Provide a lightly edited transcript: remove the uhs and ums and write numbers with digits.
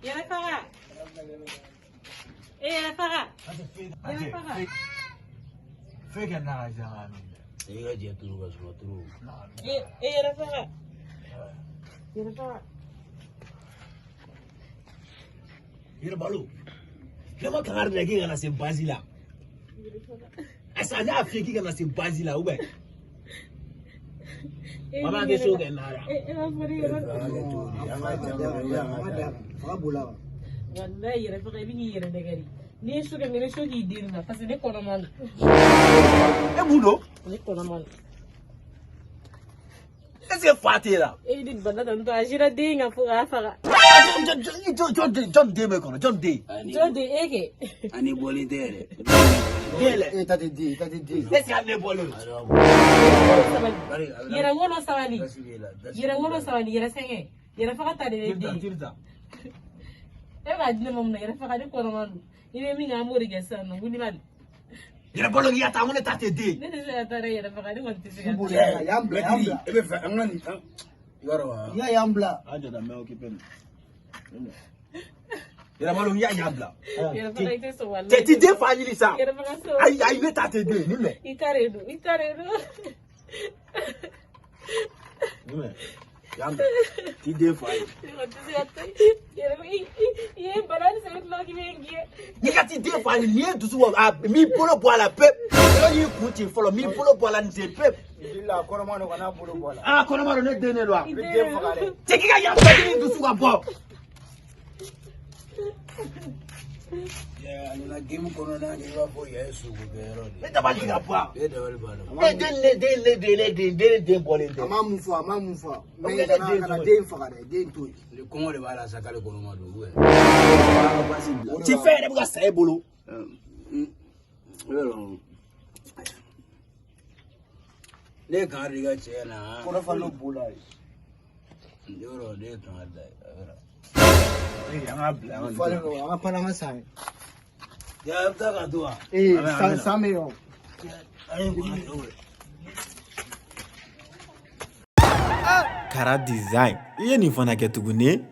Yɛrɛ faga. E yɛrɛ faga. Yɛrɛ faga. Fɛn kɛ n'a ka jan min dɛ. I ka jɛ turu ka sɔrɔ turu. E yɛrɛ faga. Yɛrɛ faga. Yɛrɛ balo. Ne ma kangari da k'i kana se bazi la. Asa ne y'a f'i ye k'i kana se bazi la ou bien? Mama tɛ so kɛ n'a la. E b'a fɔ ne yɛrɛ. Faga b'o la wa? Walayi yɛrɛ faga i bɛ k'i yɛrɛ nɛgɛ de. N'i ye so kɛ n bɛ so k'i den na parce que ne kɔnɔma don. E mun don? Ne kɔnɔma don. Est ce que fa t'e la? E ni bana tan tɔ a sera den kan fo k'a faga. Jɔn den bɛ kɔnɔ jɔn den? Jɔn den e kɛ. Ani bɔlen tɛ yɛrɛ. Den lɛ. E ta tɛ den, e ta tɛ den. Est ce que hali ne bɔlen don? Sabali. Yɛrɛ wolo sabali. Yɛrɛ wolo sabali yɛrɛ sɛgɛn. Yɛrɛ faga ta de bɛ den. E b'a di ne ma mun na yɛrɛ faga ne kɔnɔma don. I bɛ min kɛ an b'o de kɛ sisan nɔ wuli bani. Yɛrɛ balo k'i ka taa ko ne ta tɛ den. Ne tɛ se ka taa dɛ yɛrɛ faga ne kɔni tɛ se ka taa. Yan bila, yan bila. E bɛ fɛ an ka nin i b'a dɔn wa? I y'a yan bila. An jɔ mɛ occupé nin. Yɛrɛ balo n y'a yan bila. Yɛrɛ faga i tɛ sɔn walayi. Cɛ t'i den fa ɲini sa. Yɛrɛ faga sɔn. Ayi ayi ne ta tɛ den nin mɛ. I ta de don i ta de don. Nin mɛ. Yan bila. T'i den fa ye. Ne kɔni tɛ se ka taa. Yɛrɛ faga i ye bana ni sɛbɛn tila k'i bɛ n gɛn. N'i ka t'i den fa ɲini n'i ye dusu bɔ a m'i bolo bɔ a la pewu. Yɔrɔ y'i kun ci fɔlɔ m'i bolo bɔ a la nin sen pewu. Bila kɔnɔma don kana bolo bɔ a la. Aa kɔnɔma don ne den de don wa? I I bɛ den faga dɛ. Cɛ k'i ka yan bila k'i dusu ka bɔ. A nana game kɔnɔna na i b'a fɔ yan ye sogo kɛyɔrɔ de Ne dabali ka ban. ye. E dabali banna. Ne den ne den ne den ne den den ne den bɔlen tɛ. A ma mun fɔ, a ma mun fɔ. Ok, Mais ne kana den kana to den faga dɛ, den to yen. Ni kɔngɔ de b'a la sa k'ale kɔnɔma don ou bien? Ci fɛn yɛrɛ bɛ ka sa e bolo. Yɔrɔ ne ye kangari da i ka cɛ na. Kɔnɔ falen b'o la ye. Yɔrɔ ne ye kangari da ye. Yɔrɔ. An k'a bila an ka Falen don, an ka pan an ka san ye. Ya i bɛ taa k'a to wa? Ee, san san bɛ yen o. An ye kɔnɔ jɔ wele. Kara design i ye nin fana kɛ tuguni.